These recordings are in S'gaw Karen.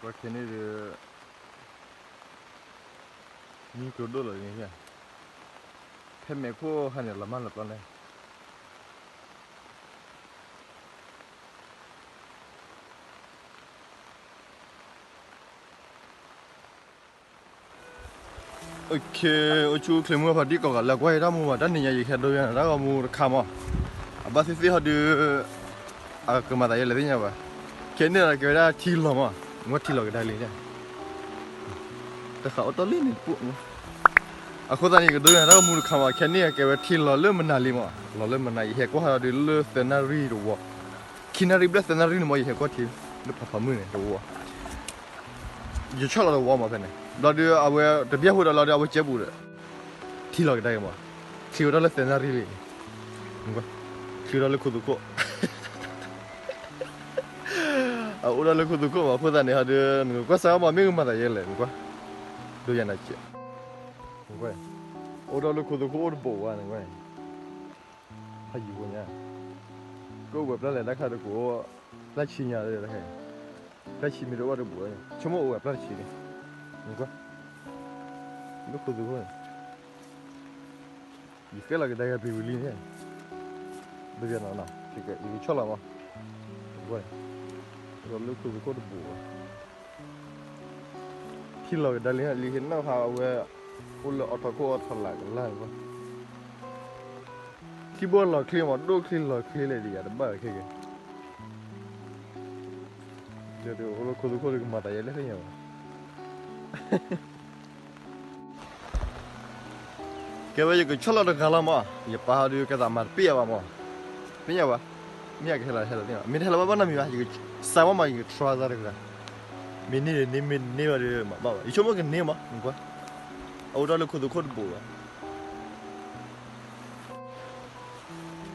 ကွၢ်ခဲန့ၣ်ဒီး မံကျိၤဒိၣ်လီၤန့ၣ်, ဖဲမဲာ်ခိၣ်ဟါန့ၣ် လီၤမၢ်လီၤပျီန့ၣ်. အိၣ်ဆူၣ်အိၣ်ချ့မုၢ်ဖးဒံၣ်ကိးဂၤလၢကွၢ်ယတၢ်မူဘၣ် တၢ်နံၤညါယကဟဲဒိယၤနၤတၢ်ဂီၤမူတခါမး, အဘၣ်သ့ၣ်သ့ၣ်ဟီဒီး အကမၤသးယဲလဲၣ်သ့ၣ်ညါဘၣ်, ခဲန့ၣ်ဒီးကဲဝဲဒၣ်ထံလီၤမး, မ့ၢ်ထံလီၤကဒါလံန့ၣ်, တဃာ်အိၣ်တီၢ်လံန့ၣ်တပူၤ, အဃိသတးန့ၣ် ယကဒိယၤနၤတၢ်ဂီၤမူတခါမး, ခဲန့ၣ်ကဲဝဲထံလီၤလၢမနၤလံမး, လီၤလၢမနၤ ယဟဲကွၢ်ဟီဒီးလၢသၢနၣ်ရံၣ်တဝီ, ခံနၣ်ရံၣ်ဘျဲၣ်သၢနၣ်ရံၣ်န့ၣ်မး ယဟဲကွၢ်ထံ လၢဖးဖးမုၢ်န့ၣ်တဝီ ယဆီၣ်လီၤတဝီမးဖဲန့ၣ်, ဘျီဒီးအဝဲတဘျဲၣ်ဟိဒီးလီၤဒီး အဝဲကဲဘူးဒီး ထံလီၤကဒါက့ၤမး, ချံဝဲဒၣ်လၢသၢနၣ်ရံၣ်လံ, ချံဝဲဒၣ်လၢခိသူခိၣ်, အအိၣ်ဒၣ်လၢခိသူခိၣ်မး, အဃိသတးန့ၣ်ဟီဒီး နကကွၢ်စၢ်မး မ့ၢ်ကမၤသးယဲလဲၣ် နကွၢ်, ဒိယၤနၤကဲး, အိၣ်ဒၣ်လၢခိသူခိၣ်အိၣ်တဘိးဝဲန့ၣ်, ဖးယံၤဖိညါ, ကအိၣ်ဝဲပျၢ်လဲၤတၢ်ခါဒီးကအိၣ်, ပျၢ်ဆံညါ, ပျၢ်ဆံမ့ၢ်တအိၣ်တဘူး, ဆိကမိၣ်အိၣ်ဝဲပျၢ်တဆံန့ၣ်, နကွၢ်, လၢခိသူခိၣ်န့ၣ် ယကဲလီၤကဒါက့ၤပျံၤဝံၤလံန့ၣ်, ဒိယၤနၤနီၤ, ယကဆီၣ်လီၤမး, ဒီးလၢခိသူခိၣ်တဘူးဘၣ်, ထံလီၤကဒါလံ, လံဟ့ၣ်နီၣ်ဟးဝဲ, အိၣ်လၢအီထီခိၣ်အီထီလာ်ကလၢ်ဘၣ်, ထံဘိလီၤချ့မး, ဒိၣ်ချ့လီၤချ့လဲၣ်ဒီးယၤတဘၣ်ခဲက့ၤ, ဒီးအိၣ်လၢခိသူခိၣ်ဒီးကမၤသးယဲလဲၣ်သ့ၣ်ညါဘၣ် ကဲဝဲယကဆီၣ်လီၤတဂၤလီၤမး, ယပၢ်ဟီဒီးကဲသးမၤတပ့ၢ်ယၤဘၣ်မး, သ့ၣ်ညါဘၣ်, မ့ၢ်ယကဟဲလီၤဟဲလီၤသ့ၣ်ညါ, မ့ၢ်တဟဲလီၤဘၣ်ဘၣ်နီတမံၤဘၣ်, ယကစးဘၣ်မး ယက try သးတဂၤ, မ့ၢ်န့ၢ်ဒီးန့ၢ် မ့ၢ်တန့ၢ်ဘၣ်ဒီးမၤဘၣ်ဘၣ်, ယဆိကမိၣ်ကန့ၢ်မး, နကွၢ်, အအိၣ်ဒၣ်လၢခိသူခိၣ်တဘူးဘၣ်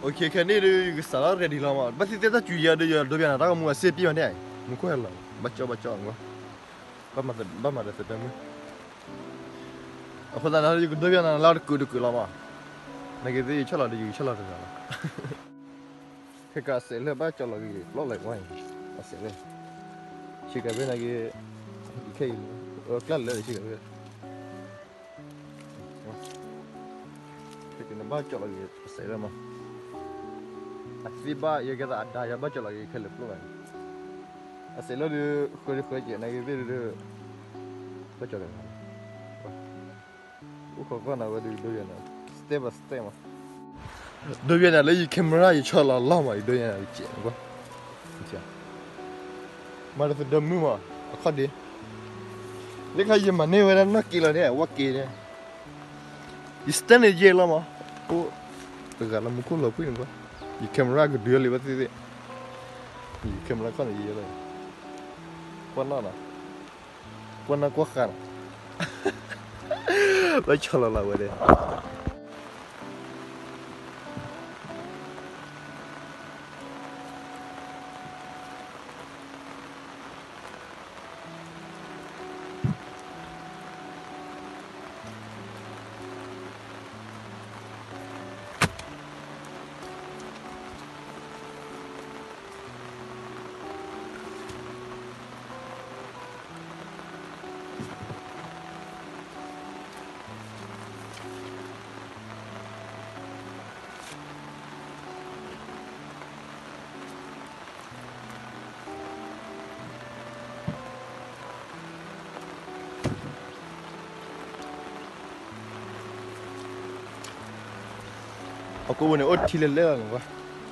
OK ခဲန့ၣ်ဒီး ယကစးထီၣ် ready လီၤမး, ဘၣ်သ့ၣ်သ့ၣ်တၢ်စူၤယၤဒီး ယဒိပျၢ်နၤတၢ်ဂီၤမူအစ့ပံၢ်မးန့ၣ်, မူခိၣ်ဟဲလီၤ, ဘၣ်ကၠီဘၣ်ကၠီ, ဘၣ်မၤဒီးသဒၢမုၢ်, အဃိသတးန့ၣ် ယကဒိပျၢ်နၤလၢတကုာ်တကုာ်လီၤမး, နာ်က့သ့ၣ်ယဆီၣ်လီၤဒီး ယကဆီၣ်လီၤတဂၤလီၤ, ခဲကးအစဲးလၢဘၣ်ကၠီလီၤက့ၤ ပျီလၢကွၢ်အံၤ, အစဲးလၢ, ဆ့ကၤဘ့ၣ်နာ်က့, ခဲအံၤ, အကျၢ်လၢဆ့ကၤဘ့ၣ် ခဲကနဘၣ်ကၠီလီၤက့ၤအစဲးလၢမး, အသ့ဘၣ်ယဲကဲသးအဒါယၤဘၣ်ကၠီလီၤက့ၤခဲလၢာ်ပျိၢ်ဘၣ်, အစဲးလၢဒီး ဃၢၤဃၢၤကဲးနာ်က့သ့ၣ်ဒီး, ဘၣ်ကၠီလီၤ, အိၣ်ခိးကွၢ်နၤဝဲဒီးဒိယၤနၤ, step by step မး, ဒိယၤနၤလၢယ camera ယဆီၣ်လီၤလီၤမး ယဒိယၤနၤတကဲးကွၢ် မၤတသဒၢမုၢ်မး အခီၣ်ဒ့, လၢခါယမၤန့ၢ်ဝဲဒၣ်နီၢ်က့လီၤန့ၣ် ဝဲက့န့ၣ်, ယ stand န့ၣ်ယဲလီၤမး, အိၣ်တဂၤလၢမူခိၣ်လီၤဖှံန့ၣ်ကွၢ်, ယ camera ကဒုးလံဘၣ်သ့ၣ်သ့ၣ်, ယ camera ခီၣ်န့ၣ်ယဲလီၤ, ကွၢ်နီၢ်နီၤ, ကွၢ်နီၢ်ကွၢ်ဃာ်နီၤ, ဘၣ်ဆီၣ်လီၤလီၤဝဲဒၣ် အကိးပူၤန့ၣ် အိၣ်ထံလၢလၢလီၤန့ၣ်ကွၢ်, ထံလ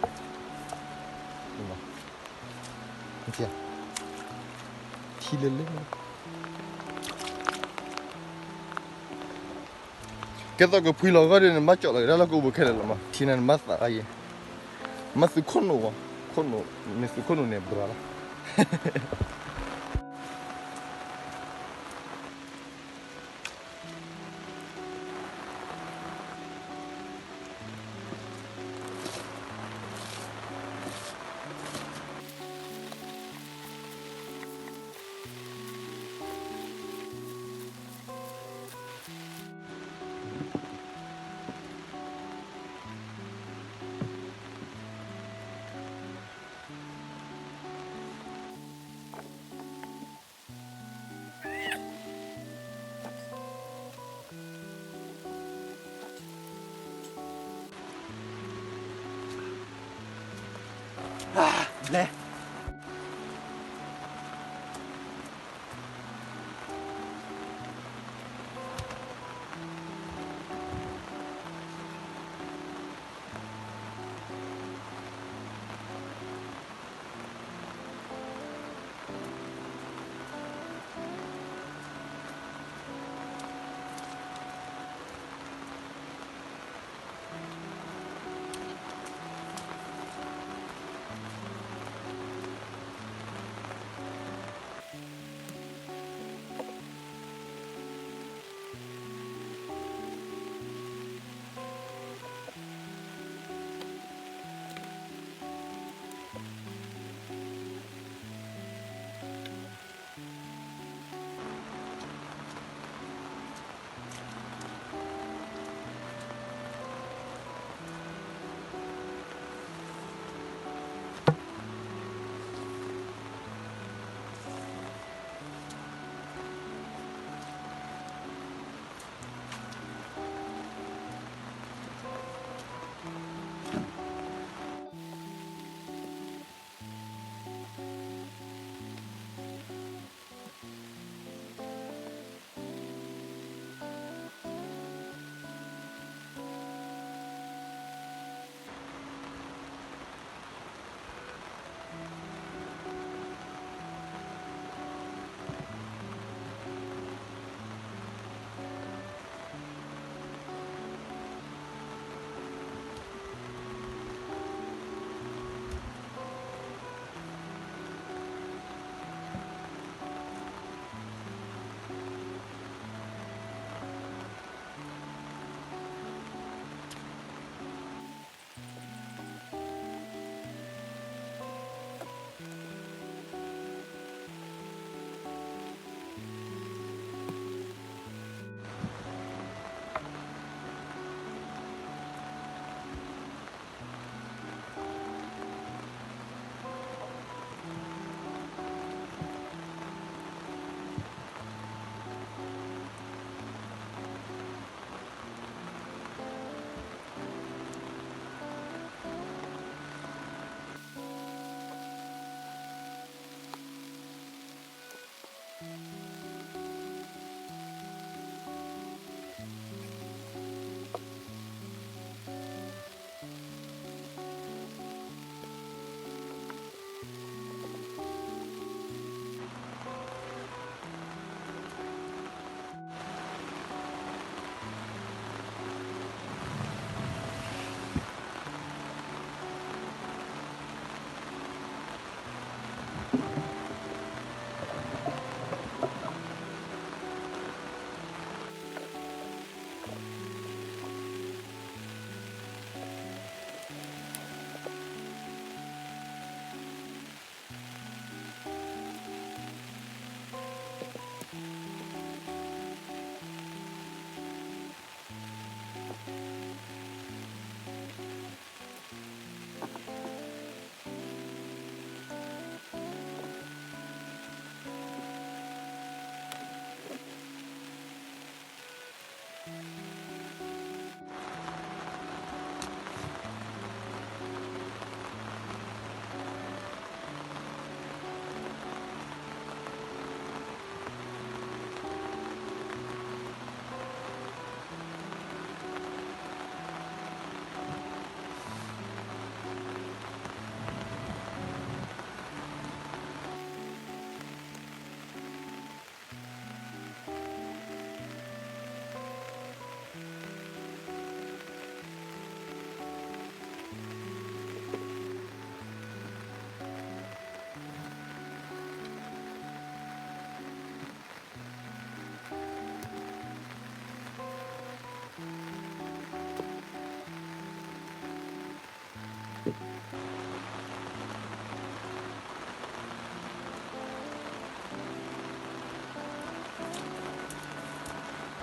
ၢလၢ ကဲသိးကဖှံလီၤဂီၢ်ဒီး နဘၣ်ကၠီၣ်လီၤက့ၤတၢ်လၢကအိၣ်ပူၤခဲလၢာ်လီၤမး, ထံန့ၣ်နဘၣ်သးအါယဲ, မ့ၢ်သုခိၣ်နူာ်ဝဲ, ခိၣ်နူာ်, မ့ၢ်သုခိၣ်နူာ်န့ၣ်ဘြၤလီၤ. လဲၤ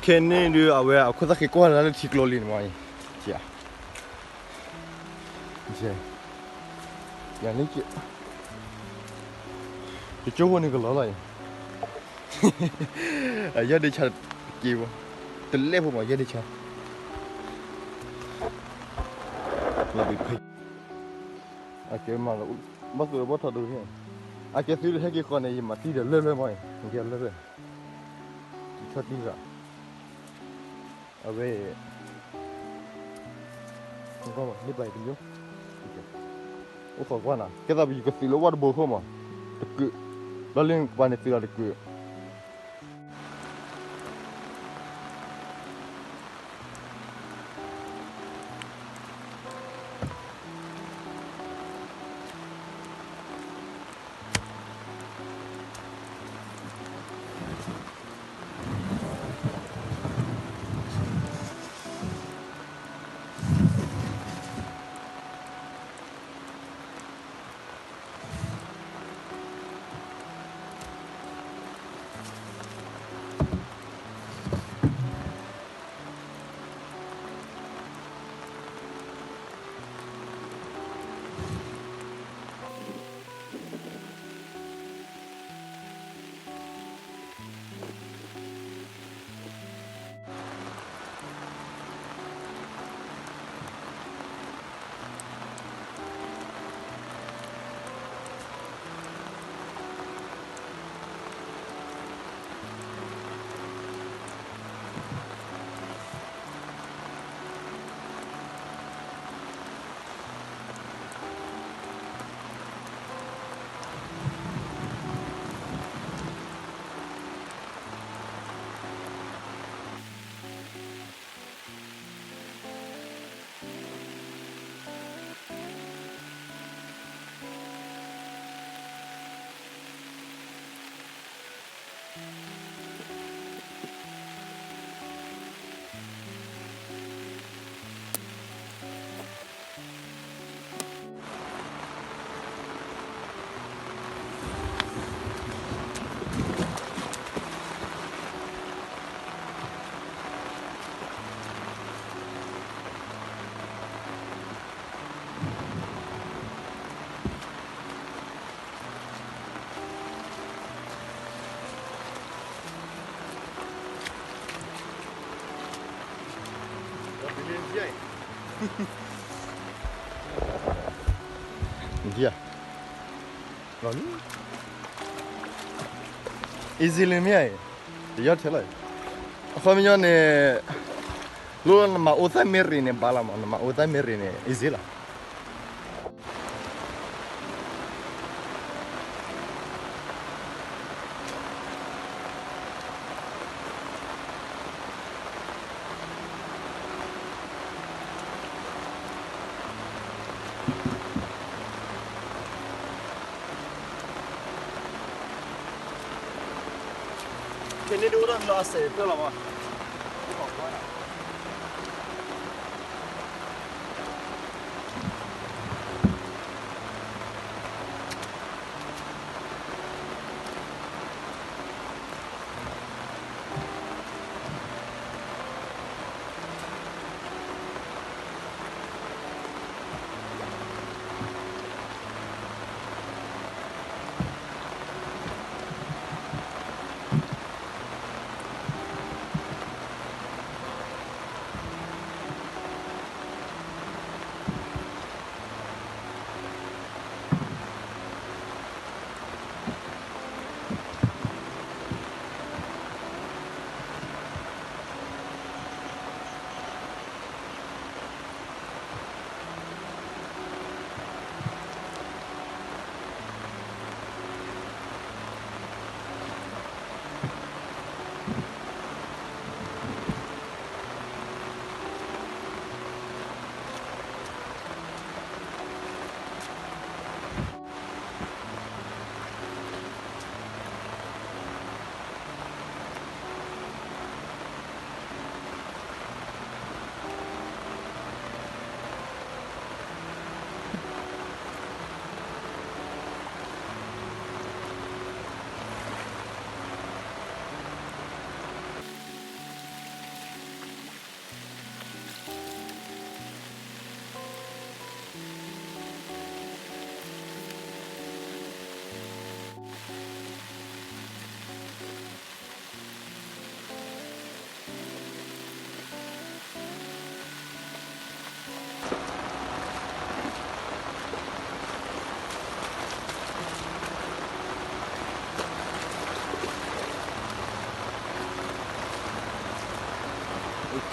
ခဲန့ၣ်ဒုး အဝဲအခိၣ်သၣ်ဃံကွၢ်လၢလၢထံကျိလံန့ၣ်မးအံၤ, ယၤန့ၣ်, ယကၠိဖိန့ၣ်ကလီၤလီၤအံၤ, အယဲၢ်ဒ့ဆါတက့ၢ်ဘၣ်, တလဲၣ်ဖိမး ယဲၢ်ဒ့ဆါ, လီၤဘံဖဲ, အကဲမၤလီၤ ဘၣ်သူၣ်ဒီးဘီၣ်ထီၣ်ဒိၣ်န့ၣ်, အကဲသုတဟဲက့ၤဃီန့ၣ် ယမၤတံၢ်ဒီးလၢလၢမီၤ, ယလၢလၢ, ယဆီတံၢ်ရၣ်, အဝဲ, န့ၢ်ပာ်တမံၤ, အိၣ်ဃီကွၢ်နၤ ကဲသးပယီၤကသုးလၢဝၣ်တဘိအဃိမး, တကုး, ဘျီလၢကပၤန့ၣ်သုးလီၤတကုး Easy လၢမ့ၢ်ဧါ, တယီၢ်ထဲလီၤ, အခီပညီန့ၣ်, လၢနမၤအိၣ်သၣ်မ့ၢ်ရ့ၤန့ၣ် ဘၣ်လီၤမး, နမၤအိၣ်သၣ်မ့ၢ်ရ့ၤန့ၣ် easy လီၤ.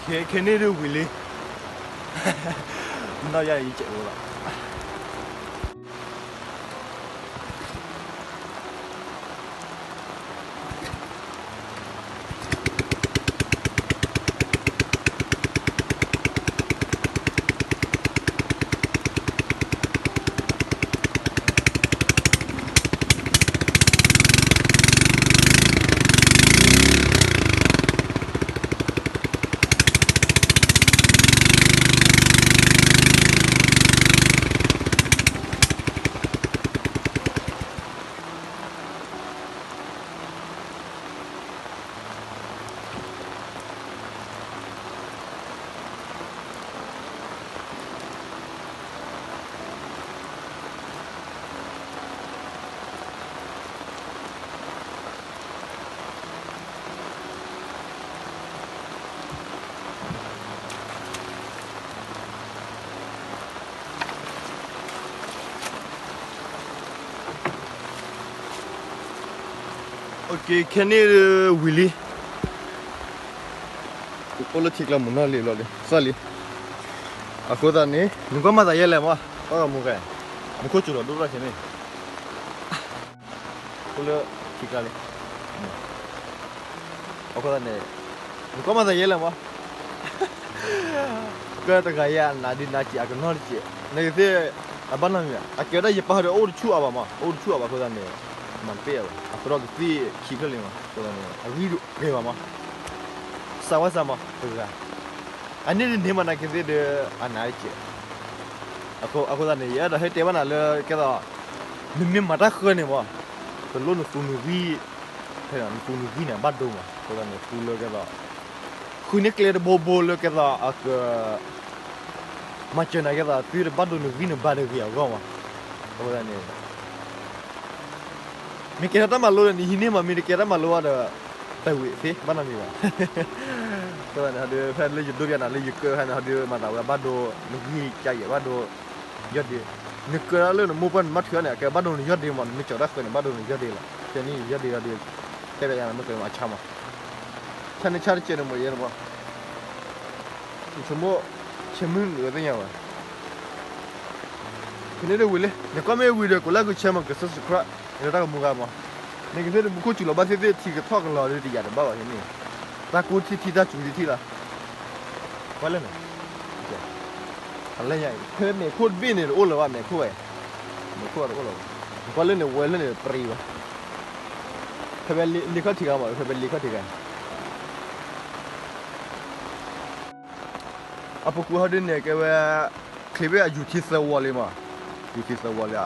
ခဲန့ၣ်ဒုးဝံၤလံ, နီၢ်ယါအံၤကဲးဝဲလီၤ. ခဲန့ၣ်ဝံၤလံ, အိၣ်လၢထံကျါမုၢ်နီၢ်လံလီၤလံ သၣ်လံ. အဃိသတးန့ၣ် နကွၢ်မၤသးယဲလဲၣ်မး, ပှၤဂၤမူဂဲၤ, မူခိၣ်စူၤလီၤဒိၣ်ထီၣ်ခဲန့ၣ် အိၣ်လၢထံကျါလံ. အဃိသတးန့ၣ် နကွၢ်မၤသးယဲလဲၣ်မး, ကတဂၤယဲအနးဒုးနးစဲး အကနီၢ်တစဲး နကသ့ၣ်, အဘၣ်နီတမံၤ အကဲဝဲဒၣ်ယပၢ်ဒီးအိၣ်တဆူၣ်အါဘၣ်မး, အိၣ်တဆူၣ်အါဘၣ်အဃိသတးန့ၣ် မၤတပ့ၢ်အါဘၣ် အသရီကသံၣ်ခံဖျၢၣ်လံမး, အဃိသတးန့ၣ် အဂံၢ်ဒိၣ်ဂ့ၤဘၣ်မး, စးဝဲစးမးတဂၤ, အန့ၣ်ဒ်န့ၣ်မး နကသ့ၣ်ဒီး အနးတစဲး အဃိသတးန့ၣ် ယအဲၣ်ဒိးဟဲတဲဘၣ်နၤလၢကဲသိး နမ့ၢ်မၤတၢ်ဃၢန့ၣ်မး, တလိၣ်နသူနဂံၢ်, နသူနဂံၢ်န့ၣ် ဘၣ်ဒိမး, အဃိသတးန့ၣ် သူလၢကဲသိး ဃုန့ၢ်ကျဲတဘိဘိလၢကဲသိးအက မၤစၢၤနၤကဲသိး သုတဘၣ်ဒိနဂံၢ်နဘါတဂ့ၤအဂီၢ်မး, အဃိသတးန့ၣ် မ့ၢ်ကဲထီၣ်တၢ်မၤလိဒီး နဟံးန့ၢ်မး, မ့ၢ်တကဲတၢ်မၤလိဘၣ်ဒီး တဝံၤသ့ ဘၣ်နီတမံၤဘၣ်. အဃိသတးန့ၣ် ဟီဒုး ဖဲလၢယဒိပျးနၤလၢယကၢၢ်ခါန့ၣ် ဟီဒုးမၤသးဝဲဘၣ်ဒိ နဂံၢ်ကယဲၢ် ဘၣ်ဒိ ယီၢ်ဒ့, နကၢၢ်ဒၣ်လၢနမိၢ်ပှၢ်နမါထုးန့ၣ် အကဲဘၣ်ဒိနယီၢ်ဒ့မး, နမ့ၢ်ကၠီၤတၢ်ဃၢန့ၣ် ဘၣ်ဒိနယီၢ်ဒ့လီၤ. ခဲန့ၣ်ယယီၢ်ဒ့ဒီး တဲဘၣ်ယၤနမ့ၢ်ကၢၢ်မးအဆါမး, ဆါန့ၣ်ဆါတကဲးန့ၣ်မး ယဲန့ၣ်မး, ယဆိကမိၣ် ဆဲမုၢ်နုာ်သ့ၣ်ညါဝဲ ခဲန့ၣ်ဒ်ဝံၤလံ, နကွၢ်မ့ၢ်ဝံၤဒီး ကိးlike ကိးshareမး ကိးsubscribe လၢတၢ်ကမူဂၤမး, နကသ့ၣ်တမူခိၣ်စူၤလီၤဘၣ်သ့ၣ်သ့ၣ် ထံကထီၣ်ကလီၤဒီးတယာ်တဘၣ်ဘၣ်န့ၣ်, တၢ်ကိၢ်ထံထံ တၢ်စူၤထံထံလီၤ, ကွၢ်လၢန့ၣ်, အလဲၣ်ညါ ဖဲမဲာ်ခိၣ်တဘ့ၣ်န့ၣ် တအိၣ်လၢၤဘၣ် မဲာ်ခိၣ်ဝဲ, မဲာ်ခိၣ်တအိၣ်လၢၤဘၣ်, ကွၢ်လၢန့ၣ် ဝဲလၢန့ၣ် ပြံဝဲ, ဖဲဖဲလ့ခီၣ်ထံးဂၤမး ဖဲဖဲလ့ခီၣ်ထံးဂၤ အပူၤကွံာ်ဟီဒုးန့ၣ် ကဲဝဲ ချံးဘ့ၣ်အယူၤထံသၢဝီလံမး, ယူၤထံသၢဝီလံ,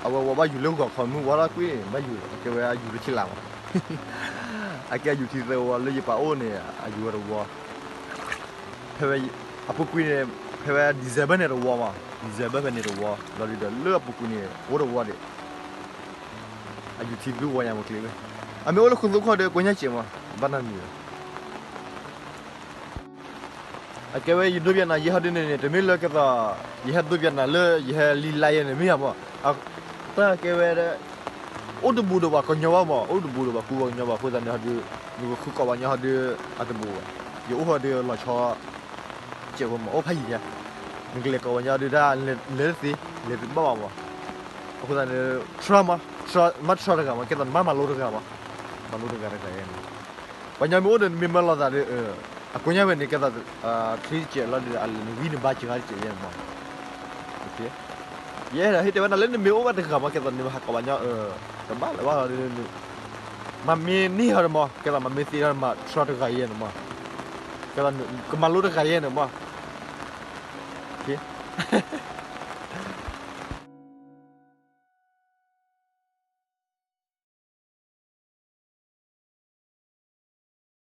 အဝဲဝီဘၣ်ယူၤလၢဂီၤခီမုၢ်ဝါထီၣ်ကွံာ်န့ၣ် ဘၣ်ယူၤ ကဲဝဲအယူၤလၢဆံလါမး, အကဲအယူၤထံသၢဝီလၢယပာ်အိၣ်န့ၣ် အယူၤဝဲတဝီ, ဖဲဝဲ အပူၤကွံာ်န့ၣ် ဖဲဝဲ December န့ၣ်တဝီမး, December ဖဲန့ၣ်တဝီ လီၤဒုးဒီး လၢအပူၤကွံာ်န့ၣ် အိၣ်တဝီဒံး, အယူၤထံသၢဝီညါမး ချံးဘ့ၣ်, အမ့ၢ်အိၣ်လၢခိသိခီၣ်ဒီး ကိးညါစဲးမး ဘၣ်နီတမံၤဘၣ် အကဲဝဲယဒိပျးနၤယဲဟီဒုးန့ၣ်န့ၣ် တမ့ၢ်လၢကဲသိး ယဟဲဒိပျးနၤလၢယဟဲလံလါယဲန့ၣ်မ့ၢ်ယါမး, တၢ်ကဲဝဲ အိၣ်တဘူးဒီးပှၤကညီဘၣ်မး, အိၣ်တဘူးဒီးပှၤကူပှၤကညီဘၣ် အဃိသတးန့ၣ်ဟီဒုး နကဃုကိးပှၤကညီဟီဒုး အတဘူးဘၣ်, ယအိၣ်ဟီဒုးလီၤဆီ စဲးဖိမး အိၣ်ဖးယံၤညါ, နကလဲၤကိးပှၤကညီဒုးတၢ်လဲၤတသ့, လဲၤတဘၣ်ဘၣ်မး, အဃိသတးန့ၣ် try မး, မ့ၢ် try တဂၤမး ကဲသိးနမ့ၢ်မၤလိတဂၤမး, မၤလိတဂၤတဂၤယဲန့ၣ် ပှၤကညီမ့ၢ်အိၣ်ဒီးနမ့ၢ်မၢလီၤသးဒီး အကိးညါဝဲန့ၣ် ကဲသိး ချံးတစဲးလီၤဒီး အလဲၤနဂံၢ်နဘါစှၤတစဲးယဲန့ၣ်မး, ယအဲၣ်ဒိးဟ့ၣ်တဲဝဲဒၣ်လၢနမ့ၢ်အိၣ်ဘၣ်တဂၤမး ကဲသိးနမ့ၢ်ဟးကိးပှၤကညီ တဘၣ်လၢၤဘၣ်လီၤဒီး မၤမ့ၢ်န့ၢ်ဟီဒီးမး ကဲသိးမၤမ့ၢ်သ့ဟီဒီးမး try တဂၤယဲန့ၣ်မး, ကဲသိးကမၤလိတဂၤယဲန့ၣ်မး,